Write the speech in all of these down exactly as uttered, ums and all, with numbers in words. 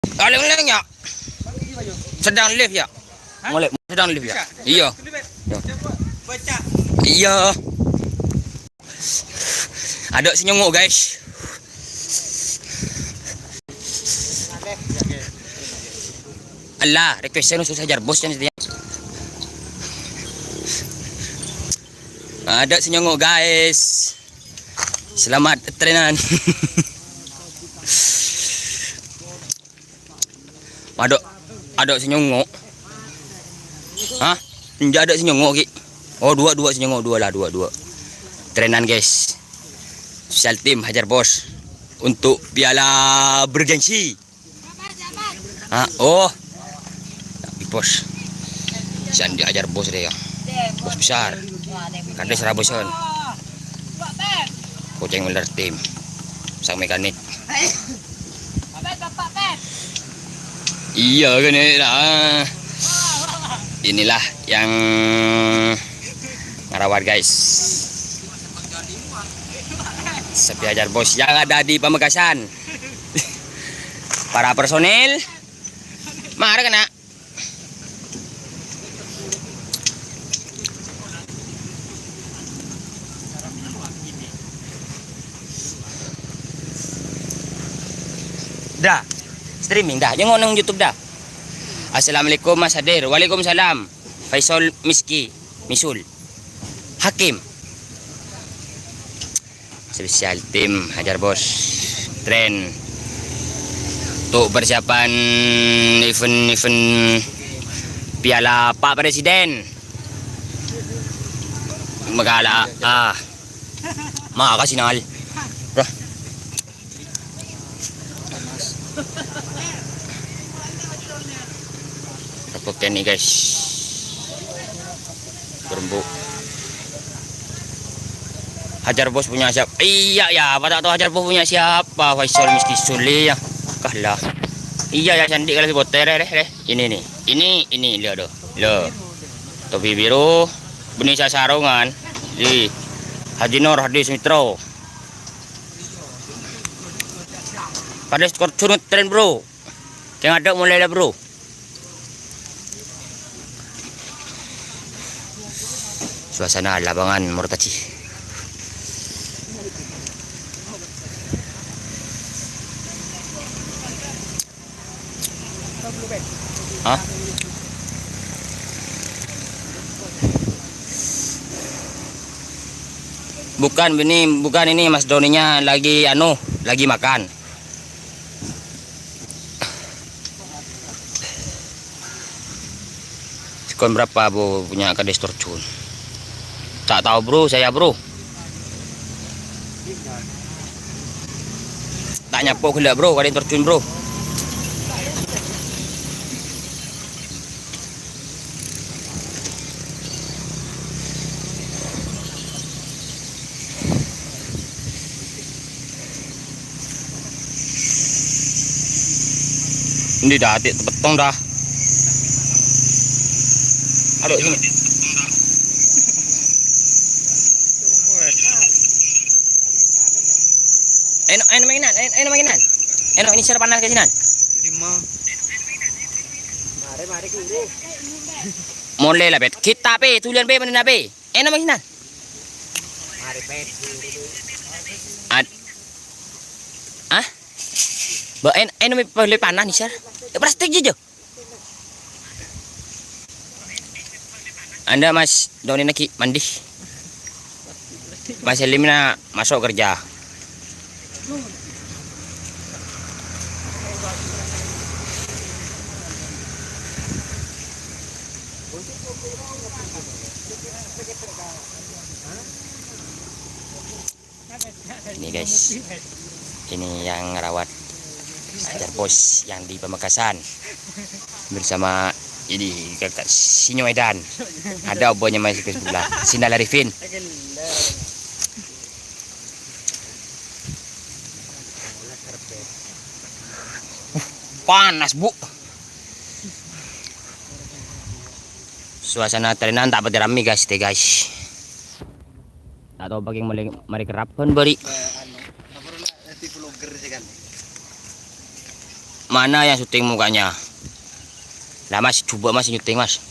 Paling-paling ya. Sedang live ya. Mulai sedang live ya. Iya. Iya. Ada sè nyongngo', guys. Allah, request saya susah jar bos yang setia. Ada sè nyongngo', guys. Selamat trenan. Ada, ada sè nyongngo'. Hah? Enjâ' ada sè nyongngo', Ki. Oh, dua, dua sè nyongngo', dua lah, dua, dua. Trenan, guys. Spesial tim Hajar Bos untuk piala bergengsi. Ah, oh. Bos. Sè andi' Hajar Bos rèya. Bos besar. Kades Rabusan. Kocèng bener tim. Sang mekanik. Iya, gini lah. Inilah yang ngarawat, guys. Sepi Hajar Bos yang ada di Pamekasan. Para personil, mari kena. Dah, streaming dah. Jangan nang YouTube dah. Assalamualaikum Mas Hadir. Waalaikumsalam. Faisal Miski, Misul. Hakim. Spesial tim Hajar Bos. Tren. Untuk persiapan event-event Piala Pak Presiden. Megala, ah. Makasih, Nal. Dah. Repot ini, guys. Berembuk. Hajar Bos punya siapa? Iya, ya, apa tak tahu Hajar Bos punya siapa? Faisal Miski Sule, ya. Kalah. Iya, ya, Sandi kalau si Boter, deh, deh. Ini nih. Ini, ini, lihat, doh. Lo. Topi biru, Beni Sasarongan. Di Haji Nur Hadi Sumitro. Kades Korjunut tren, Bro. Keng ada mulai lah, Bro. Suasana lapangan Murtaji. Hah? Bukan, ini, bukan ini, Mas Doninya lagi, anu, lagi makan. Sekon berapa, Bro, punya kades terjun? Tak tahu, Bro, saya, Bro. Tak nyapo gella', Bro, kades terjun, Bro. Endi dah, atik tepetong dah. Aduh, sini. Eno, eno, mainan, eno, eno, mainan. Eno, ini sir panas ke sinan. Lima. Mare, mare, guru. Mulai lah, Bet. Kita, Pe, tulian, Pe, mana, Pe? Eno, mainan. Mare, Pe, guru. Ad-, ah? Ba, en-, eno, me, pele panas nih, sir. Ya, plastik aja. Anda, Mas Doni, lagi mandi. Mas Selimna masuk kerja. Ini, guys. Ini yang ngerawat Hajar Bos yang di Pamekasan. Bersama ini kakak Sinyo Edan. Ada obanya masih ke sebelah. Sinal Arifin. Panas, Bu. Suasana trenan tak pati rame, guys, deh, guys. Tak tahu pakai mulai mari kerap kan bari. Mana yang syuting mukanya? Lah, Mas, coba, Mas, nyuting, Mas.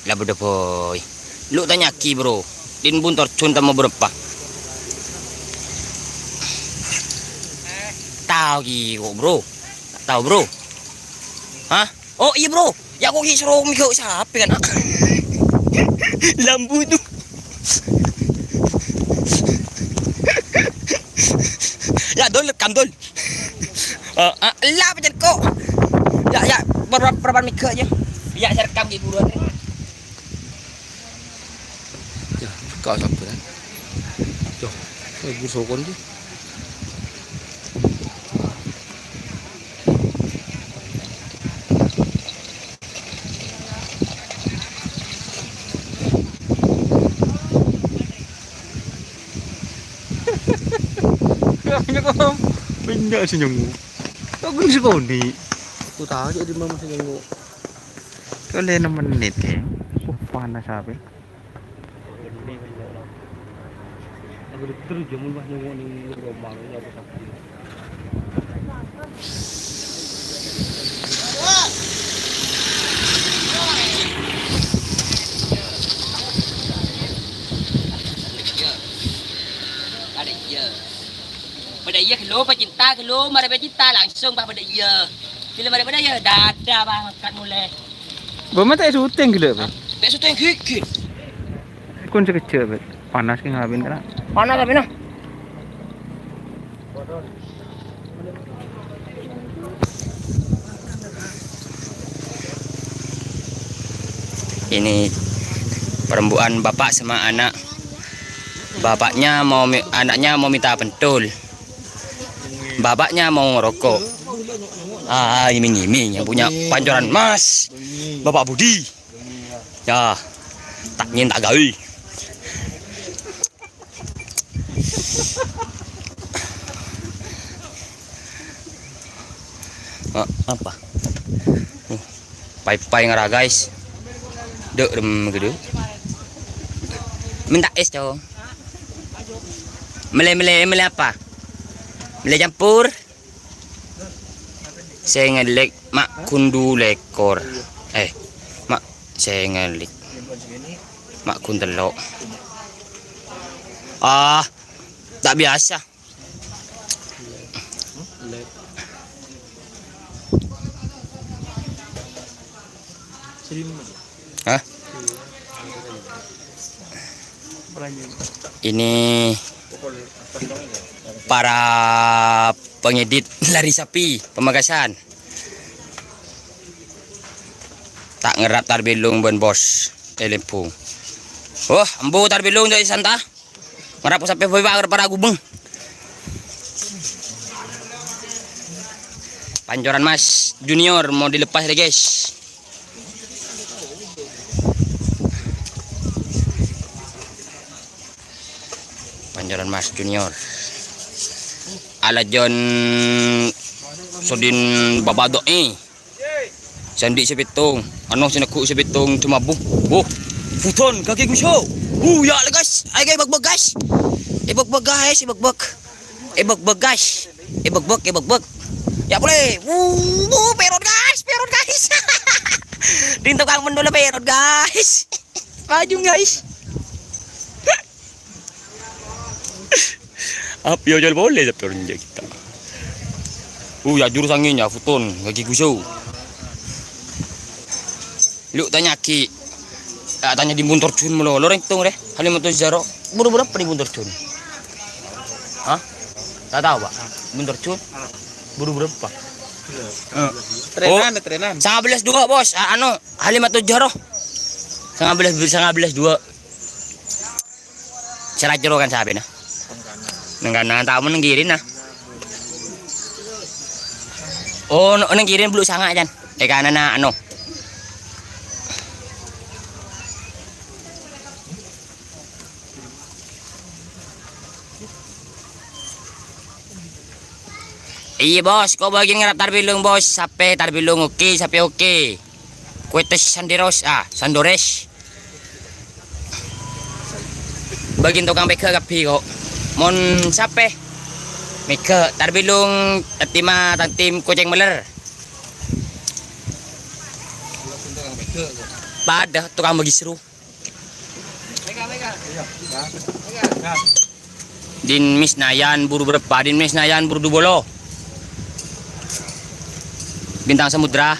Lah, bâdâ, boy. Lu tanya'aghi, Bro. Din Buntor Jun tamo berapa? Tao ki kok, Bro. Tao, Bro. Hah? Oh, iya, Bro. Ya, kok ki soro mèghâ' sapè, kan? Lambu itu. Ya, Dol, rekam, Dol. Eh, ah, ella apa, Jen, kok? Ya, ya, berapa, berapa mèghâ' aja. Ya, saya rekam di buruan. Ya, buka sampèyan. Yo, eh, buru sokon tuh. Banyak sih nyongo. Kok gue sih koni? Aku tahu jadi mama sih nyongo. Kau lena menit, ya. Oh, panas apa? Padâ iyâ ghâllu, pecinta ghâllu, marè pecinta langsung, Pak, padâ iyâ. Bilâ marè padâ iyâ, dadah, Pak, mangkat molè. Bâ' ma' ta' syuting ghellâ', Pak? Ta' syuting ghighir. Kun sakejjhâ', Pak. Panas kè ngabin kana'. Panas abinna. Ini perempuan bapak sama anak. Bapaknya mau mi-, anaknya mau minta pentul. Bapaknya mau ngerokok. Ah, iming-iming yang punya pancoran emas. Bapak Budi. Ya, tak nyen tak gawe. Ah, apa? Nih, pai-pai ngara, guys. Dek, rem gitu. Minta es, cowok. Mele, mele, mele apa? Mele campur. Sè ngellek ma' ghun du lèkor. Eh, ma' sè ngellek ma' ghun tello'. Ah, ta' biyasa. Hah? Ini para pengedit lari sapi Pamekasan. Ta' ngerap Tarbelung bân bos è Lembung. Wah, embu Tarbelung dâri santa. Ngerap sampè' bâi, Pak, para gubeng. Pancoran Mas Junior mau dilepas deh, guys. Pancoran Mas Junior. Ala Jon Sodin Babado, eh. Sandi sè pèttong, ano sè neggu' sè pèttong cuma bu, bu. Futon kaki kuso. Uh, ya, guys. Ayo, guys, bak-bak, guys. Eh, bak-bak, guys, eh, bak-bak. Eh, bak-bak, guys. Eh, bak-bak, eh, bak-bak. Ya, boleh. Wuh, wuh, perot, guys, perot, guys. Di tukang pendola perot, guys. Maju, guys. Apa ya, jal boleh, tapi orang jek kita. Uh, ya, jurus anginnya, Futon, kaki kuso. Lu tanya ki, ya, tanya di Buntor Jun mulu. Lo rengtung deh, Halimah Tuzaro. Buru berapa di Buntor Jun? Hah? Tak tahu, Pak. Buntor Jun? Buru berapa? Eh. Trenan, Oh, trenan. Sangabelas dua, Bos. Ah, anu, Halimah Tuzaro. Sangabelas, sangabelas dua. Sè rajero kan sapè, nah? Neng kanan, tamu neng kiri, nah. Oh, no-, neng kiri belum sanga', Jan. Eh, kanan, nah, anu. Iya, Bos. Kok bagian ngarap Tarbelung, Bos? Sapè Tarbelung oke, sapè oke. Kuetes Sanderos, ah, Sandores. Bagian tukang pega kabbhi kok. Mon sapè? Mega, tar bellong, tim, tang tim kocèng meller. Padâ tokang bâgi seru. Din Misnayan buru berapa? Din Misnayan buru dua puluh. Bintang Samudra.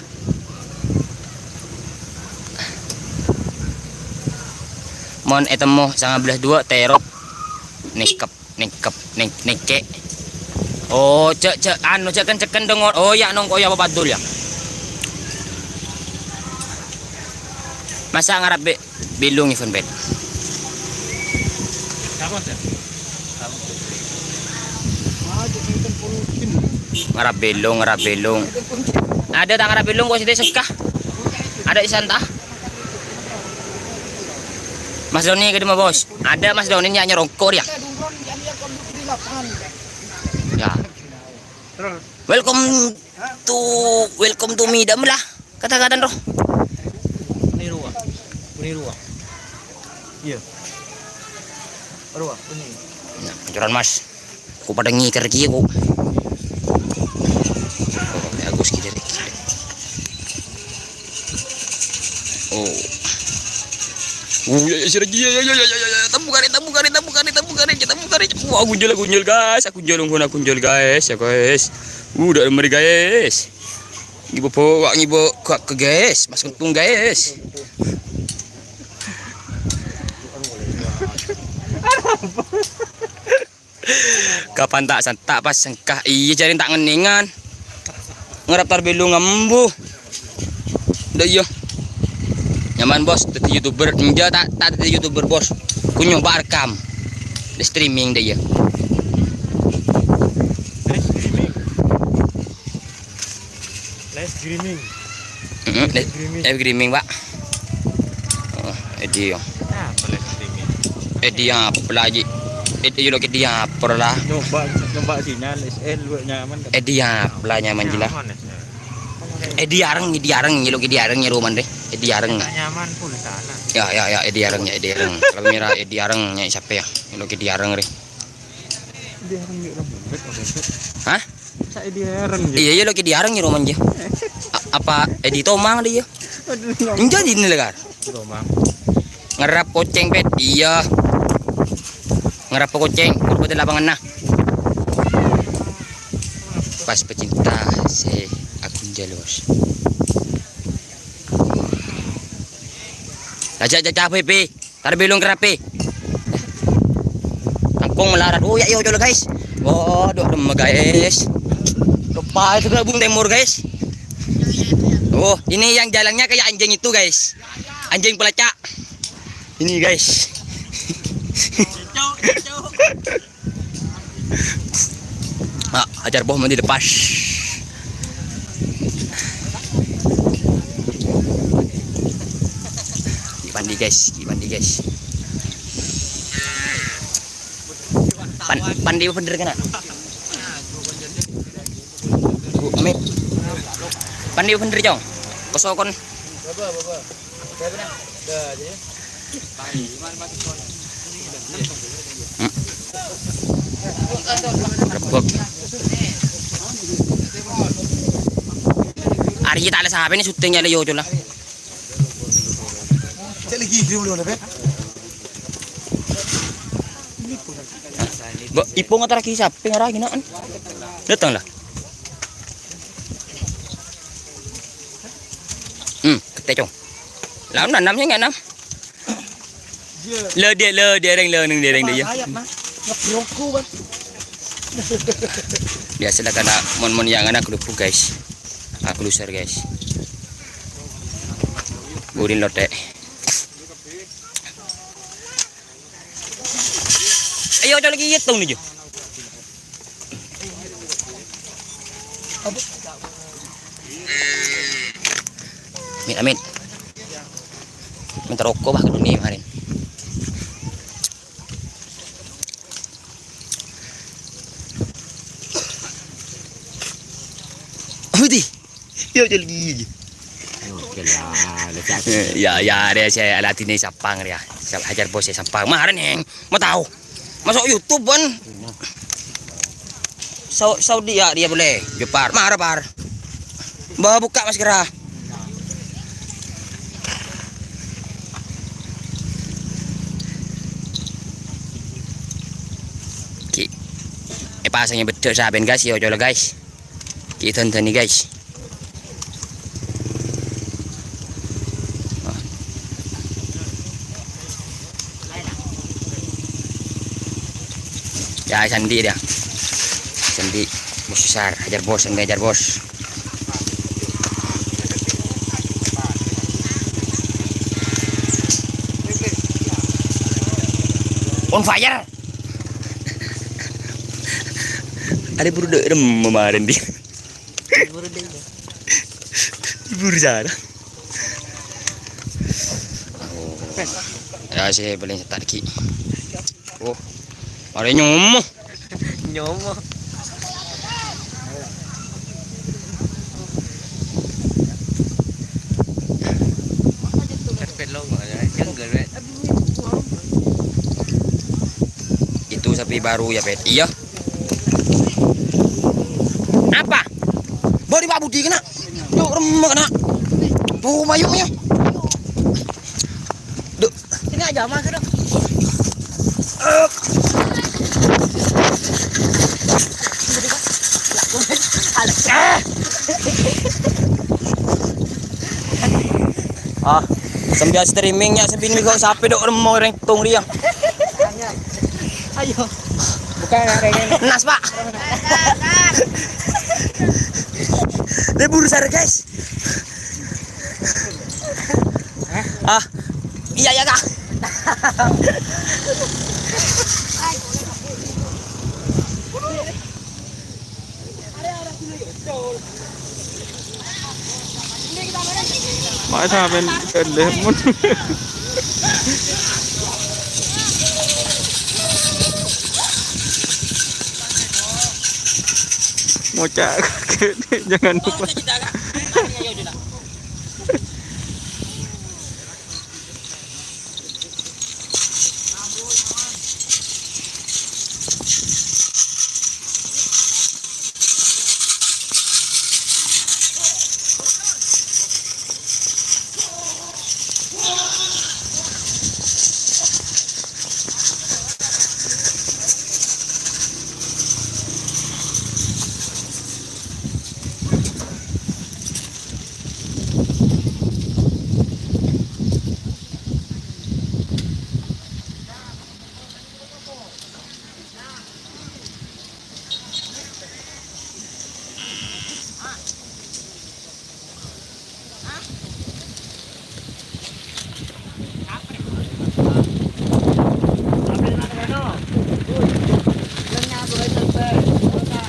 Mon ètemmo sangabelas dua, terop. Nèngkep, nèngkep, nèng-, nèngkè'. Oh, jhâ', jhâ', anu, jhâ' kencèng dengor. Oh, ya, nongko ya, Bapak Abdul, ya. Masa ngarap be-, Bellong event bed. Ngarap bellong, ngarap bellong. Adâ' ta' ngarap bellong, kok sèngka'. Adâ' è santa. Mas Doni kadimma, Bos? Adâ' Mas Doni nyè-, nyerongko' rèya. Ya. Welcome to, welcome to Midam lah. Kata-kata roh. Ini ruang. Ini ruang. Iya. Ruang ini. Nah, pancoran, Mas. Aku padâ ngèkèr kèya, kok. Oh, bagus gini, gini. Oh. Oh, ya, ya, sira, ya, ya, ya, ya, ya, ya, ya, tabu karè, tabu karè, tabu karè, tabu karè, tabu karè. Wah, aku jual, aku jual, guys. Aku jual, aku jual, guys. Ya, guys. Udah mari, guys. Ngibo po, wa ngibo ka, ka, guys. Mas Kentung, guys. Kapan ta' santa' pas sèngka'. Iyâ, jhârèng ta' ngennengan. Ngarap tar bellong ngembu. Dâ' iyâ. Nyaman, Bos, dâddhi YouTuber. Enjâ', ta', ta' dâddhi YouTuber, Bos. Kunyo bâ' rekam. Dâ' streaming dâ' iyâ. Live streaming. Live streaming. Mm-mm, live streaming. Live streaming, Pak. Oh, Edi, ya. Apa live streaming? Edi apa lagi? Edi lo ke dia apa lah? Nyoba, nyoba sinyal S L, buat nyaman, kan? Edi apa lah nyaman gila? Nyaman, S L. Edi areng, Edi areng, nyeluk Edi areng, nyeru man deh. Edi areng. Tak nyaman pulsa, nah. Ya, ya, ya, Edi areng, ya, Edi areng. Kalau mira Edi areng, nyai siapa ya? Nyeluk Edi areng, deh. Edi areng, ya, orang bebek, orang bebek. Hah? Sa' Edi areng, ya? Iya, iya, lo ke Edi areng, ya, roman, ya. A-, apa Edi Tomang, deh, ya? Aduh, ya. Enjâ' di ini, Lekar. Tomang. Ngarap kocèng, Pet. Iya. Ngarap kocèng, kurba di lapangan, nah. Pas pecinta, se akun jalur. Aja, aja, aja, P P. Tar bellong kerape. Kangkong melarat. Oh, ya, iya, ocol, guys. Waduh, remma, guys. Lupa itu kena bung timur, guys. Oh, ini yang jalannya kayak anjing itu, guys. Anjing pelacak. Ini, guys. Ah, hajar boh mandi lepas. Gi mandi, guys, gi mandi, guys. Pan-, pandi bener kena. Bu, Amit. Pandi bener, Cong. Kosokon. Hmm. Rebok. Ari ta' la sape ni syuting ya, yo, cola. Cek lagi, dulu, dulu, Beb. Mbok, ipo ngatarake sape ngara ginaan. Datang lah. Hmm, kete, Cong. Lah, nanam ya, nanam. Lo dia, lo dia, reng, lo neng dia, reng dia. Ayat, nah. Ngebrongku, Bang. Biasa lah, karena mon-mon yang anak lupa, guys. Aku lusar, guys. Burin lotek. Ayo, coba lagi hitung nih, Jo. Amin, amin. Minta rokok bah ke dunia kemarin. Apa sih? Yo, coba lagi. Oke lah, lecak. Ya, ya, ada saya alatine sapang dia. Sa-, hajar bos saya sapang. Kemarin yang mau tahu. Masuk YouTube, Bon. Sau-, Saudi ya dia boleh. Jepar. Mara, Par. Bawa buka masker, ah. Ki. Eh, pasangnya betul saben, guys, yo, coba, guys. Ki, tonton nih, guys. Ya, Sandi dia. Sandi, bos besar. Hajar, bos, Sandi, hajar, bos. On fire. Ada buru dek rem kemarin dia. Buru dek. Buru sana. Ya, saya paling setak ki. Oh, ada nyomo. Nyomo. Cepet lo, jangan gerak. Itu sapi baru ya, Pet? Iya. Apa? Bodi Pak Budi kena. Yuk, remek kena. Tuh, mayu, mayu. Duh. Sini aja, Mas, udah. Eh. Ah, sambil streaming ya, sambil nih kok sampai dok remo reng tong ria. Ayo. Buka ya, Reng. Nas, Pak. Dia buru sare, guys. Ah, iya, ya, Kak. Masa men kende mun. Ngocak, jangan lupa.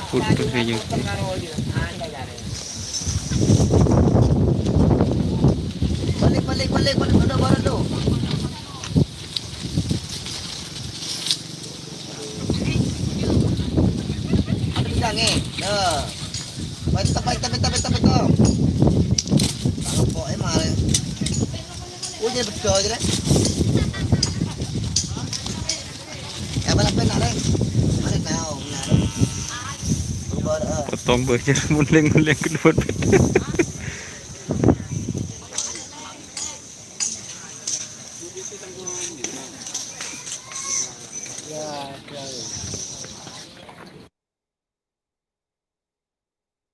Putus ya, Jok. Balik, balik, balik, balik, udah baru tuh. Apa bisa nge? Nah. Baik, baik, baik, baik, baik, baik. Kalau kok emang. Oh, jadi betul aja deh. Ya, balik benar, eh. Mana tahu, benar. Berubah, eh. Potong belajar muling-muling kedua.